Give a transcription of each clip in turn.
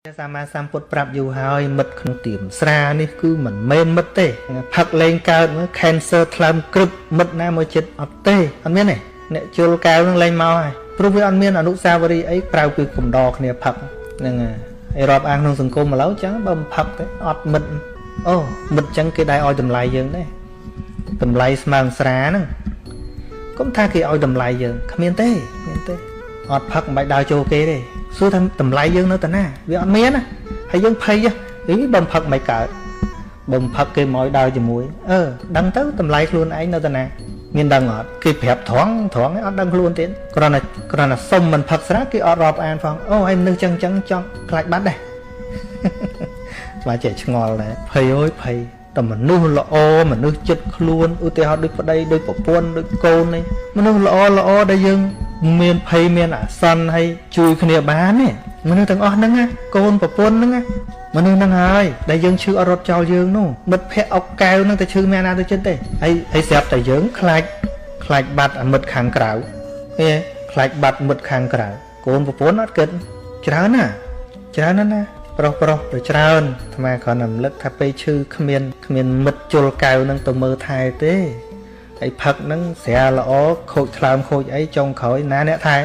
សម្មាសម្ពុទ្ធប្រាប់យូរហើយមិត្តក្នុងទៀមស្រានេះគឺមិនមែនមិត្តទេផឹកលេងកើតមើល cancer ថ្លើមក្រឹបមិត្តណាមួយចិត្តអត់ទេអត់មានទេអ្នកជុលកែវនឹងលែងមកហើយព្រោះវាអត់មានអនុស្សាវរីយ៍អីក្រៅពីកំដរគ្នាផឹកហ្នឹងហើយរាប់អានក្នុងសង្គមឥឡូវចឹងបើមិនផឹកទេអត់មិត្តអូមិត្តចឹងគេដែរឲ្យតម្លៃយើងដែរតម្លៃស្មើនឹងស្រាហ្នឹងកុំថាគេឲ្យតម្លៃយើងគ្មានទេមានទេអត់ផឹកមិនបាច់ដើរចូលគេទេសួរថាតម្លៃយើងនៅតាណាវាអត់មានណាហើយយើងភ័យហីបើមិនផឹកមិនកើតបើមិនផឹកគេមកឲ្យដើរជាមួយអឺដឹងទៅតម្លៃខ្លួនឯងនៅតាណាមានដឹងអត់គេប្រាប់ត្រង់ត្រង់អត់ដឹងខ្លួនទៀតគ្រាន់តែសុំមិនផឹកស្រាគេអត់រាប់អានផងអូហើយមនុស្សចឹងចឹងចង់ខ្លាចបាត់ដែរស្មាចេះឆ្ងល់ដែរភ័យអើយភ័យតែមនុស្សល្អមនុស្សចិត្តខ្លួនឧទាហរណ៍ដូចប្តីដូចប្រពន្ធដូចកូននេះមនុស្សល្អល្អដែលយើងមានភ័យមានអាសន្នហើយជួយគ្នាបានទេមនុស្សទាំងអស់ហ្នឹងណាកូនប្រពន្ធហ្នឹងណាមនុស្សហ្នឹងហើយដែលយើងឈឺអត់រត់ចោលយើងនោះមិត្តភក្តិអុកកែវហ្នឹងតែឈឺមានណាទៅចិត្តទេហើយស្រាប់តែយើងខ្លាចបាត់អាមិត្តខាងក្រៅហេខ្លាចបាត់មិត្តខាងក្រៅកូនប្រពន្ធអត់គិតច្រើនណាច្រើនណាស់ណាប្រុសទៅច្រើនអាត្មាគ្រាន់តែរំលឹកថាពេលឈឺគ្មានមិត្តជុលកែវហ្នឹងទៅមើលថែទេហើយផឹកហ្នឹងស្រាល្អខូចថ្លើមខូចអីចុងក្រោយណាអ្នកថែ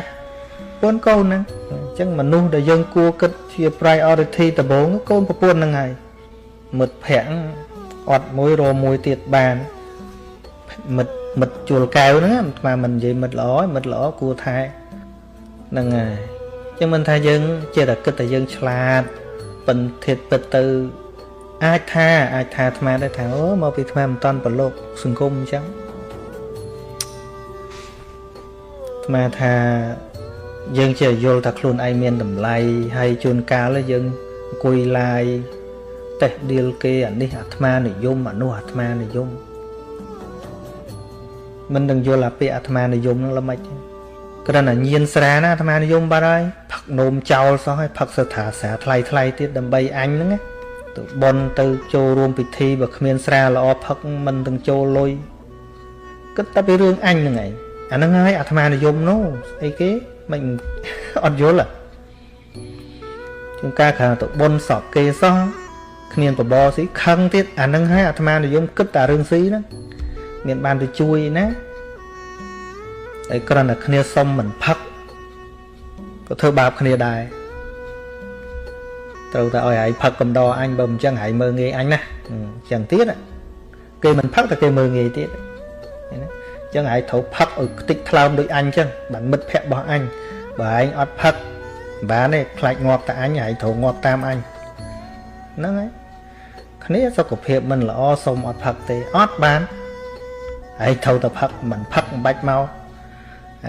ពូនកូនហ្នឹងអញ្ចឹងមនុស្សដែលយើងគួរគិតជា priority ដំបូងកូនប្រពន្ធហ្នឹងហើយមិត្តភក្តិអត់មួយរមួយទៀតបានមិត្តជួលកែវហ្នឹងអាត្មាមិននិយាយមិត្តល្អមិត្តល្អគួរថែហ្នឹងហើយអញ្ចឹងមិនថាយើងចេះតែគិតតែយើងឆ្លាតពិនធៀបពិតទៅអាចថាអាត្មាដែរថាអូមកពីអាត្មាមិនតាន់ប្រឡូកសង្គមអញ្ចឹងអាត្មាថាយើងចេះយល់ថាខ្លួនឯងមានតម្លៃហើយជួនកាលយើងអង្គុយឡាយតេះដៀលគេអានេះអាត្មានិយមអានោះអាត្មានិយមមិនដឹងយល់អាពាក្យអាត្មានិយមហ្នឹងល្មិចគ្រាន់តែញៀនស្រាណាអាត្មានិយមបាត់ហើយផឹកនោមចោលសោះហើយផឹកសថាស្រាថ្លៃថ្លៃទៀតដើម្បីអញហ្នឹងទៅបន់ទៅចូលរួមពិធីបើគ្មានស្រាល្អផឹកមិនទាំងចូលលុយគិតតែពីរឿងអញហ្នឹងឯងអាហ្នឹងហើយអាត្មានិយមនោះស្អីគេមិនអត់យល់ជួនកាលខាងទៅបន់សពគេសោះគ្មានបបរស៊ីខឹងទៀតអាហ្នឹងហើយអាត្មានិយមគិតតែរឿងស៊ីហ្នឹងមានបានទៅជួយណាតែគ្រាន់តែគ្នាសុំមិនផឹកក៏ធ្វើបាបគ្នាដែរត្រូវតែឲ្យឯងផឹកកំដរអញបើមិនចឹងឯងមើងងាយអញណាអញ្ចឹងទៀតគេមិនផឹកតែគេមើងងាយទៀតណាអញ្ចឹងឯងត្រូវផឹកឲ្យខ្ទេចថ្លើមដូចអញចឹងបានមិត្តភក្តិរបស់អញបើឯងអត់ផឹកបានទេខ្លាចងាប់តែអញឯងត្រូវងាប់តាមអញហ្នឹងហើយគ្នាសុខភាពមិនល្អសុំអត់ផឹកទេអត់បានឯងត្រូវតែផឹកមិនផឹកមិនបាច់មក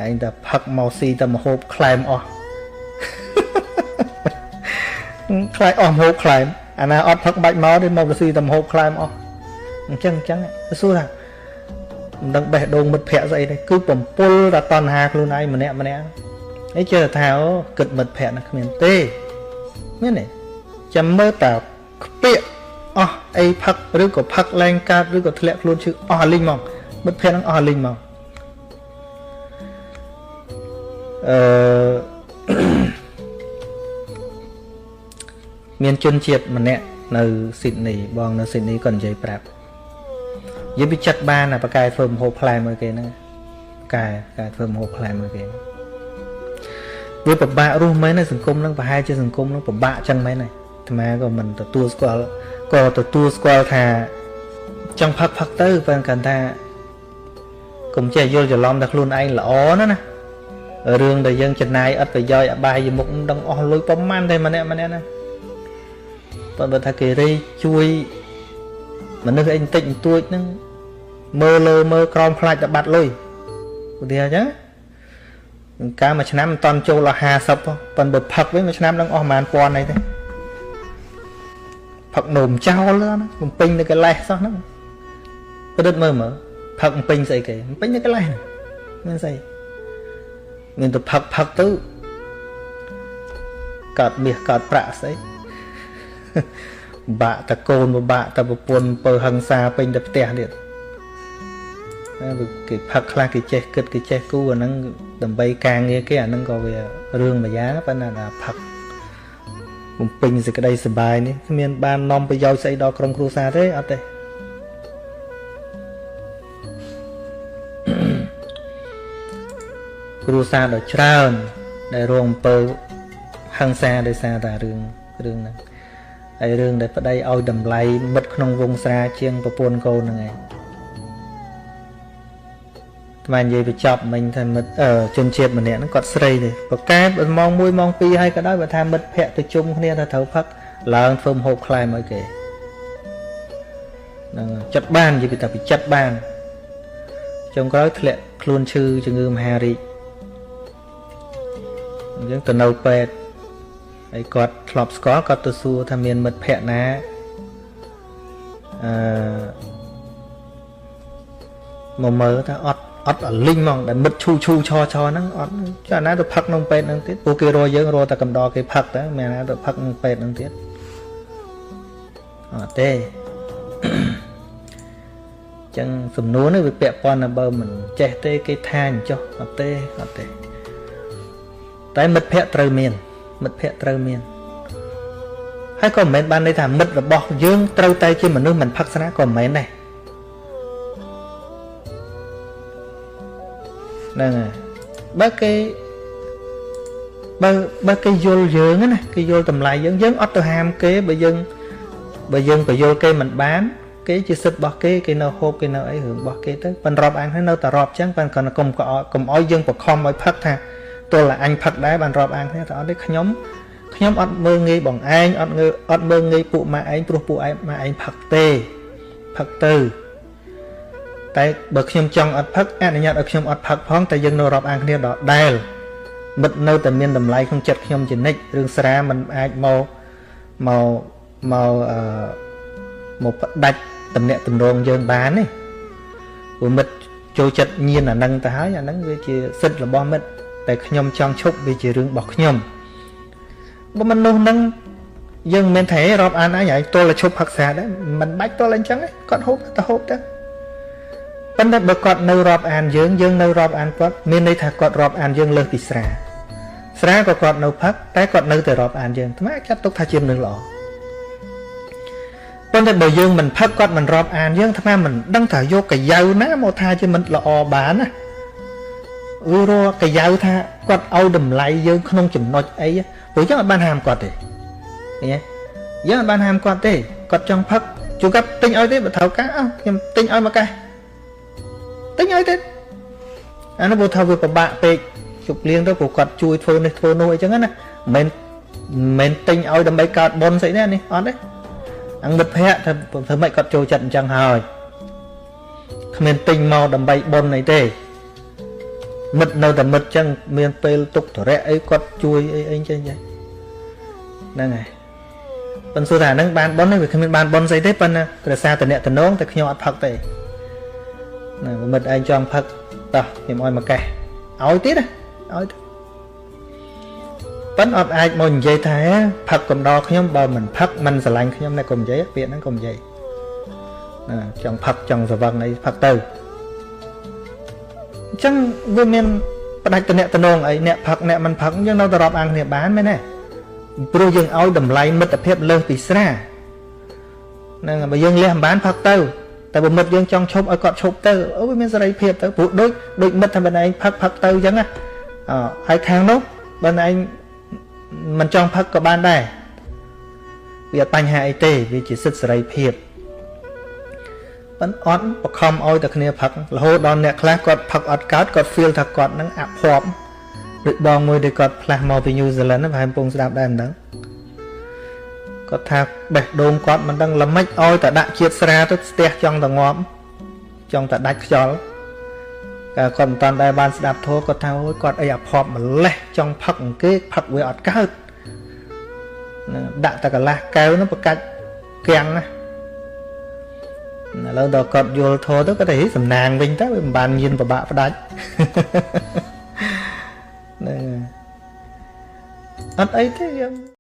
ឯងតែផឹកមកស៊ីតែម្ហូបក្លែមអស់ខ្លាចអស់ម្ហូបក្លែមអាណាអត់ផឹកបាច់មកទេមកស៊ីតែម្ហូបក្លែមអស់អញ្ចឹងសួរថាមិនដឹងបេះដូងមិត្តភក្តិស្អីទេគឺបំពុលដល់តណ្ហាខ្លួនឯងម្នាក់ម្នាក់អីជឿថាអូគិតមិត្តភក្តិណាគ្មានទេមានទេចាំមើលតាខ្ពាកអស់អីផឹកឬក៏ផឹកលែងកើតឬក៏ធ្លាក់ខ្លួនឈឺអស់អាលីងហ្មងមិត្តភក្តិនឹងអស់អាលីងហ្មងអឺមានជនជាតិម្នាក់នៅស៊ីដនីបងនៅស៊ីដនីក៏និយាយប្រាប់និយាយពីចិត្តបានអាប៉ាកែធ្វើម្ហូបផ្លែមួយគេហ្នឹងកែធ្វើម្ហូបផ្លែមួយគេវាពិបាករស់មែននៅសង្គមហ្នឹងប្រហែលជាសង្គមហ្នឹងពិបាកចឹងមែនហើយអាត្មាក៏មិនទទួលស្គាល់ក៏ទទួលស្គាល់ថាចង់ផឹកទៅប៉ុន្តែគាត់ថាកុំចេះយល់ច្រឡំថាខ្លួនឯងល្អណាស់ណារឿងដែលយើងចំណាយអត់ប្រយោជន៍អបាយមុខមិនដឹងអស់លុយប្រមាណទេម្នាក់ម្នាក់ណាប៉ុន្តែថាគេរៃជួយមនុស្សអីបន្តិចបន្តួចហ្នឹងមើលលើមើលក្រោមខ្លាចតែបាត់លុយឧទាហរណ៍ចឹងកាលមួយឆ្នាំមិនតន់ចូលដល់50ប៉ុន្តែបើផឹកវិញមួយឆ្នាំនឹងអស់ប្រហែលពាន់អីទេផឹកនោមចោលណាបំពេញនៅកលេសសោះហ្នឹងពិនិត្យមើលផឹកបំពេញស្អីគេបំពេញនៅកលេសហ្នឹងមានស្អីមានទៅផឹកទៅកាត់មាសកាត់ប្រាក់ស្អីបាក់តកូនបាក់តប្រពន្ធពើហឹង្សាពេញទៅផ្ទះទៀតគេផឹកខ្លះគេចេះគិតគេចេះគូអាហ្នឹងដើម្បីការងារគេអាហ្នឹងក៏វារឿងមួយយ៉ាងប៉ុន្តែថាផឹក បំពេញសេចក្តីសប្បាយនេះគ្មានបាននាំប្រយោជន៍ស្អីដល់ក្រុមគ្រួសារទេអត់ទេគ្រួសារដ៏ច្រើនដែលរងអំពើហិង្សាដោយសារតែរឿងហ្នឹងហើយរឿងដែលប្តីឲ្យតម្លៃមិត្តក្នុងវងស្រាជាងប្រពន្ធកូនហ្នឹងឯងស្មាននិយាយបញ្ចប់មិញថាមិត្តជនជាតិម្នាក់ហ្នឹងគាត់ស្រីទេប្រកែបម៉ោង1ម៉ោង2ហើយក៏ដោយបើថាមិត្តភ័ក្តិទៅជុំគ្នាថាត្រូវផឹកឡើងធ្វើម្ហូបខ្លែមឲ្យគេហ្នឹងចិត្តបាននិយាយពីថាពីចិត្តបានចុងក្រោយធ្លាក់ខ្លួនឈឺជំងឺមហារីកអញ្ចឹងទៅនៅពេទ្យហើយគាត់ធ្លាប់ស្គាល់គាត់ទៅសួរថាមានមិត្តភ័ក្តិណាអឺមកមើលថាអត់អលីងហ្មងដែលមិត្តឈូឈូឆឆហ្នឹងអត់ចាណាទៅផឹកក្នុងពេទ្យហ្នឹងទៀតពួកគេរយើងរតែកំដរគេផឹកតើមានណាទៅផឹកក្នុងពេទ្យហ្នឹងទៀតអត់ទេចឹងសំណួរនេះវាពាក់ព័ន្ធណាបើមិនចេះទេគេថាអញ្ចោះអត់ទេអត់ទេតែមិត្តភ័ក្តិត្រូវមានមិត្តភ័ក្តិត្រូវមានហើយក៏មិនមែនបានន័យថាមិត្តរបស់យើងត្រូវតែជាមនុស្សមិនផឹកស្រាក៏មិនមែនដែរហ្នឹងហើយបើគេយល់យើងណាគេយល់តម្លៃយើងយើងអត់ទៅហាមគេបើយើងបញ្យល់គេមិនបានគេជាសិទ្ធិរបស់គេគេនៅហូបគេនៅអីរឿងរបស់គេទៅប៉ុនរាប់អានហើយនៅតែរាប់ចឹងប៉ុនគ្រាន់តែកុំឲ្យយើងបខំឲ្យផឹកថាទល់តែអញផឹកដែរបានរាប់អានគ្នាតែអត់ទេខ្ញុំអត់មើលងាយបងឯងអត់មើលងាយពួកម៉ាឯងព្រោះពួកឯងម៉ាឯងផឹកទេផឹកទៅតែបើខ្ញុំចង់អត់ផឹកអនុញ្ញាតឲ្យខ្ញុំអត់ផឹកផងតែយើងនៅរាប់អានគ្នាដដែលមិត្តនៅតែមានតម្លៃក្នុងចិត្តខ្ញុំជានិច្ចរឿងស្រាមិនអាចមកមកមកអឺមកផ្ដាច់តំណាក់តំរងយើងបានទេព្រោះមិត្តចូលចិត្តញៀនអានឹងទៅហើយអានឹងវាជាសិទ្ធិរបស់មិត្តតែខ្ញុំចង់ឈប់វាជារឿងរបស់ខ្ញុំបើមនុស្សនឹងយើងមិនមែនថារាប់អានអញឯងទល់តែឈប់ផឹកស្រាដែរមិនបាច់ទល់អញ្ចឹងទេគាត់ហូបទៅហូបទៅប៉ុន្តែបើគាត់នៅរាប់អានយើងយើងនៅរាប់អានគាត់មានន័យថាគាត់រាប់អានយើងលើសពីស្រាស្រាក៏គាត់នៅផឹកតែគាត់នៅតែរាប់អានយើងអាត្មាចាត់ទុកថាជាមនុស្សល្អប៉ុន្តែបើយើងមិនផឹកគាត់មិនរាប់អានយើងអាត្មាមិនដឹងថាយកកាយ៉ៅណាមកថាជាមិនល្អបានណាវារកកាយ៉ៅថាគាត់ឲ្យតម្លៃយើងក្នុងចំណុចអីព្រោះយើងអត់បានហាមគាត់ទេឃើញទេយើងអត់បានហាមគាត់ទេគាត់ចង់ផឹកជួនកាត់ទិញឲ្យទេបើត្រូវការអើខ្ញុំទិញឲ្យមកកេះទិញឲ្យទេអានោះបើថាវាពិបាកពេកជប់លៀងទៅព្រោះគាត់ជួយធ្វើនេះធ្វើនោះអីចឹងណាមិនមែនទិញឲ្យដើម្បីកើតបុណ្យស្អីទេនេះអត់ទេអង្គមិត្តភ័ក្តិថាធ្វើម៉េចគាត់ចូលចិត្តអញ្ចឹងហើយគ្មានទិញមកដើម្បីបុណ្យអីទេមិត្តនៅតែមិត្តចឹងមានពេលទុកទរៈអីគាត់ជួយអីអីចឹងហ្នឹងហើយប៉ុន្តែសួរថាហ្នឹងបានបុណ្យទេវាគ្មានបានបុណ្យស្អីទេប៉ុន្តែប្រសាតំណងតែខ្ញុំអត់ផឹកទេណាមិត្តឯងចង់ផឹកតោះខ្ញុំឲ្យមកកេះឲ្យទៀតណាឲ្យទៅប៉ុន្តែអត់អាចមកនិយាយថាផឹកកំដរខ្ញុំបើមិនផឹកមិនស្រឡាញ់ខ្ញុំណែកុំនិយាយពាក្យហ្នឹងកុំនិយាយណាចង់ផឹកចង់ស្រវឹងអីផឹកទៅអញ្ចឹងវាមានផ្ដាច់តំណងអីអ្នកផឹកអ្នកមិនផឹកយើងនៅតែរាប់អានគ្នាបានមែនទេព្រោះយើងឲ្យតម្លៃមិត្តភាពលើសពីស្រាហ្នឹងបើយើងលះមិនបានផឹកទៅតែបើមិត្តយើងចង់ឈប់ឲ្យគាត់ឈប់ទៅអូវាមានសេរីភាពទៅព្រោះដូចមិត្តថាបើឯងផឹកទៅអញ្ចឹងណាអហើយខាងនោះបើឯងមិនចង់ផឹកក៏បានដែរវាអត់បញ្ហាអីទេវាជាសិទ្ធិសេរីភាពប៉ុន្តែអត់បខំឲ្យតែគ្នាផឹករហូតដល់អ្នកខ្លះគាត់ផឹកអត់កើតគាត់ feel ថាគាត់នឹងអភ័ព្វដូចបងមួយដែលគាត់ផ្លាស់មកពី New Zealand ប្រហែលកំពុងស្ដាប់ដែរមិនដឹងគាត់ថាបេះដូងគាត់មិនដឹងល្មិចឲ្យតែដាក់ជាតិស្រាទៅស្ទះចង់តែងាប់ចង់តែដាច់ខ្យល់កាលគាត់មិនតាន់ដែរបានស្ដាប់ធម៌គាត់ថាអូយគាត់អីអភ័ព្វម្លេះចង់ផឹកអង្គេផឹកវាអត់កើតដាក់តែកន្លះកែវនោះប្រកាច់គាំងណាឥឡូវដល់គាត់យល់ធម៌ទៅគាត់ថាសំណាងវិញទៅវាមិនបានញៀនពិបាកផ្ដាច់ហ្នឹងអត់អីទេយើង